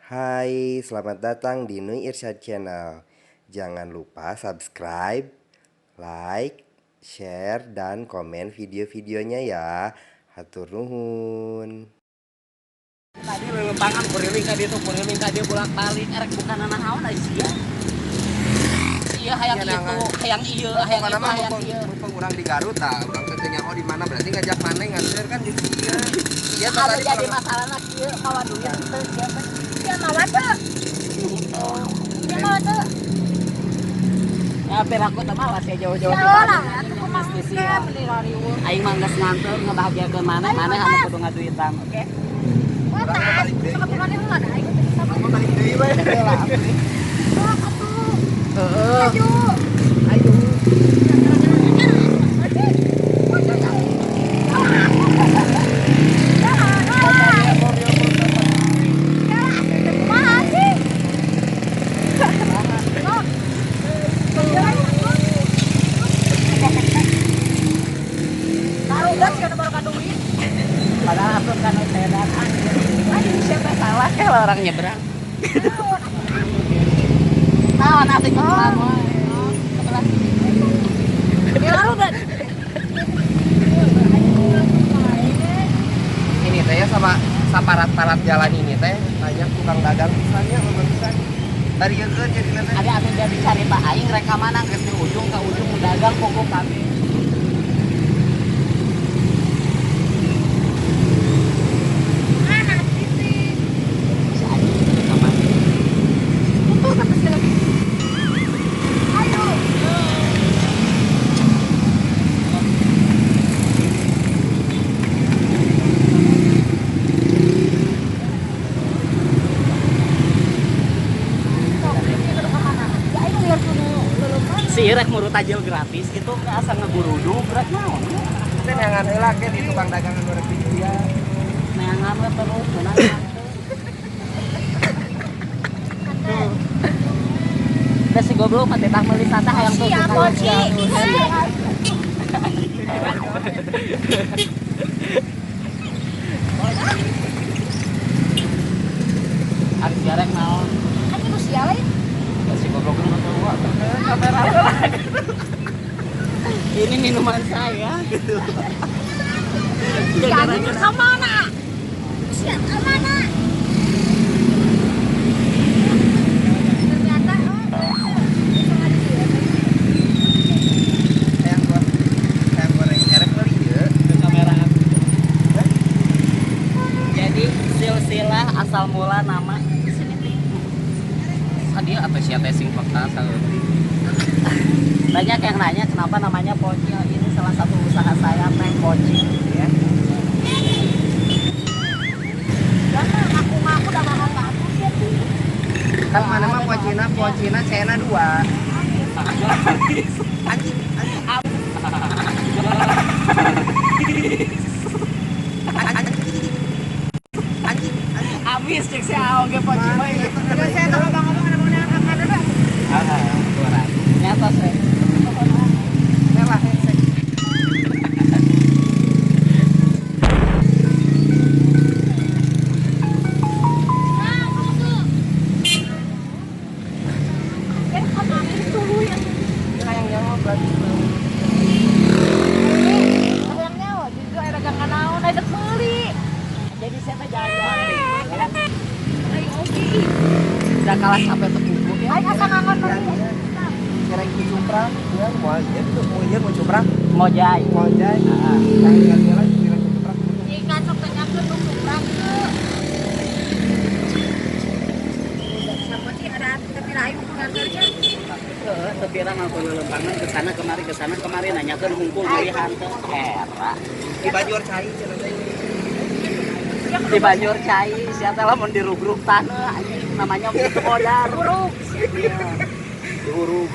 Hai, selamat datang di Nui Irsyad Channel. Jangan lupa subscribe, like, share, dan komen video-videonya ya. Hatur nuhun. Tadi lelempangan kuriling ka ditu, kuriling ka dieu bolak-balik erek bukan naon ai sia. Iya hayang itu, hayang ieu, hayang itu, hayang ieu. Mumpung urang di Garut tah, urang teh nyaho di mana berarti ngajak maneh nganter kan di dieu. Iya tadi jadi masalahna kieu mawa duit teu sia teh. Sia mawa teu. Sia mawa teu. Ya piraku teh mawa sia jauh-jauh di Bandung. Sia aing mah geus nganter ngebahagiakeun maneh, maneh anu kudu ngaduitan, oke? Wah, tah, sama maneh heula da aing teh sama. Balik deui we. Heeh. Ayo. Ayo. Padahal aku kan sedan. Aduh, siapa salah kayak orang nyebrang. Naon asik kebelah kebelah. Ini teh ya sama saparat-parat jalan ini teh banyak tukang dagang pisannya loba pisan. Tadi eukeun jadi teh. Ada anu jadi carita aing rek ka mana geus di ujung ka ujung dagang pokok kami. Si rek muru tajil gratis gitu asa ngegurudug rek naon. Teh neangan heula ke di tukang dagangan nu rek dijual. Neangan we terus meunang. Da si goblok mah teh tah meuli sata hayang tuh. Sia poci. Ari sia rek naon? Anjing nu sia lain. Si goblok nu tua kamera ini minuman saya gitu. Jangan ke mana? Siap ke mana? Ternyata hayang goreng erek meuli ieu ke kamera. Jadi silsilah asal mula nama sini tadi atau siapa sing peka saeutik. Banyak yang nanya kenapa namanya Poci. Ini salah satu usaha saya teh Poci ya. Jangan ngaku-ngaku dah makan aku sih. Kan mana mah Pocina, Pocina cena 2. Anjing, anjing. Anjing, anjing. Abis cek si Aoge Poci mah. Saya tahu ngomong-ngomong ada mau nanya ada. Ah, nyata sih. Mewah. Hayang nyawa juga era dagangan naon ajak meuli. Jadi siapa jalan-jalan. Aing oge. Udah kalah sampai tepungku ya. Aing asa ngangon meuli. Kereng cuprang, ya mau iya tuh mau iya mau cuprang, mojai, mojai. Heeh. Aing jalan jalan cuprang. Ikan sok tanyakeun nu cuprang teu. Siapa sih ada tapi lain nganternya. Heeh, tapi urang ngaku lelempangan ke sana kemari nanyakeun hungkul melihan teh era. Di Banjur cai cenah teh. Di Banjur cai sia teh lamun dirugrug taneuh anjing namanya begitu modar. Hurug. Dihurug.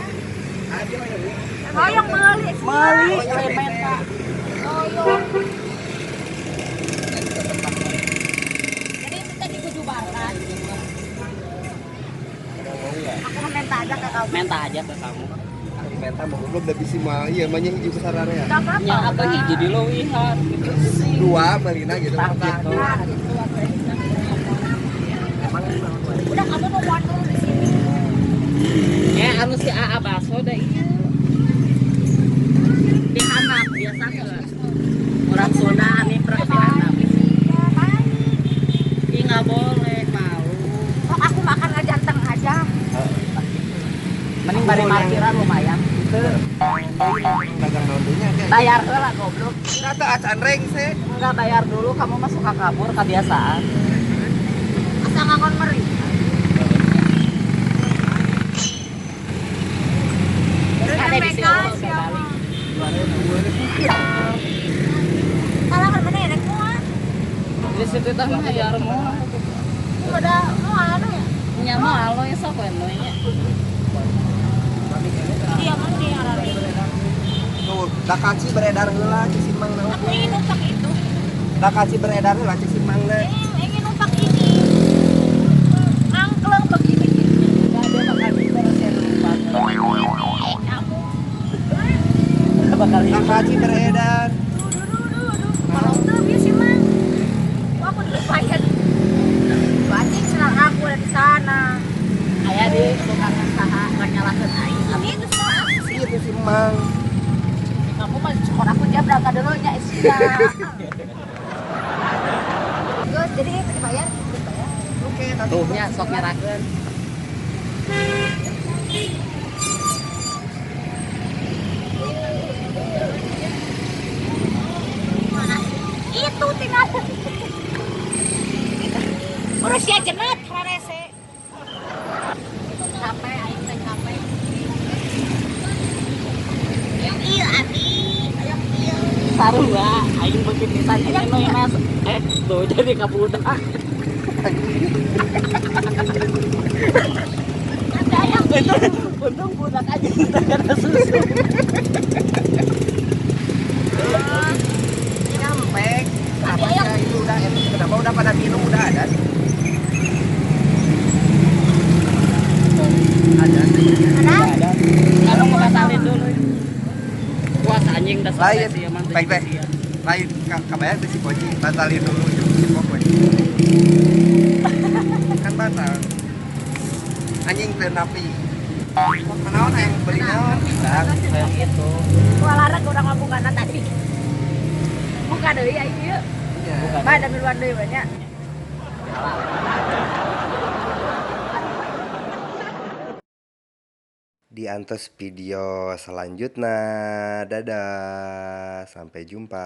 Hoyong meuli. Meuli menta. Hoyong. Jadi itu tadi gujubaran. Aku minta aja ke kamu. Minta aja ke kamu. Minta mau goblok da bisi mah ieu mah nya hiji besar area. Enggak apa-apa. Nya apa hiji di leuwihan gitu sih. Dua melina gitu. Tah gitu. Emang Si AA baso da ieu. Di handap biasa ke. Orang Sunda nimprek di handap. Iya, baik. Ih nggak boleh malu. Kok aku makan ngajanteng aja. Mending bari parkiran lumayan. Dagang naon deui nya. Bayar heula goblok. Kata acan rengse. Enggak bayar dulu, kamu mah suka kabur kebiasaan. Asa ngangon meri. Ada di sini Mereka oke siapa? balik. Kalau kan mana ya moal. Di situ teh mah bayar moal. Udah moal anu ya. Nya moal lo sok we nu nya. Dia mah dia arare. Tuh, dakaci beredar heula cek si Mang naon. Aku ingin numpak itu. Dakaci beredar heula cek si Mang na. Ingin numpak ini. Angkleng begini. Enggak dia bakal pinter sih lupa. Nyamuk. Bakal hilang. Dakaci beredar. Duh. Kalau tuh biasa Mang. Wah, aku dilupain. Anjing senang aku ada di sana. Aya di tukang saha nganyalakeun aing. Ini tuh semua aku sih. Itu si Mang. Kamu mah cukur aku dia berangkat dulu nya isinya. Terus jadi itu dibayar, dibayar. Oke, nanti. Tuh nya sok nyerakeun. Mana? Itu tinggal. Urus ya jenet rarese. Capek aing teh capek. Yang ieu abi, yang ieu. Sarua aing beuki pisan ini nu mas. Tuh jadi kabudak. Ada yang Untung budak aja kita kena susu. Nyampe. Kenapa ya itu udah kenapa udah pada minum udah ada sih? Ada. ada. Ada. Kalau mau batalin dulu. Puas anjing dah Lain. sih emang Baik, baik. Lain kabayar teh si Poci, batalin dulu jeung si Pokoy. Kan batal. Anjing teu napi. Kunaon hayang beli naon? Kayak gitu. Walara urang mah bukana tadi. Buka deui aing ieu. Iya. Bukan. Ba da miluan deui banyak. Diantos video selanjutnya. Dadah. Sampai jumpa.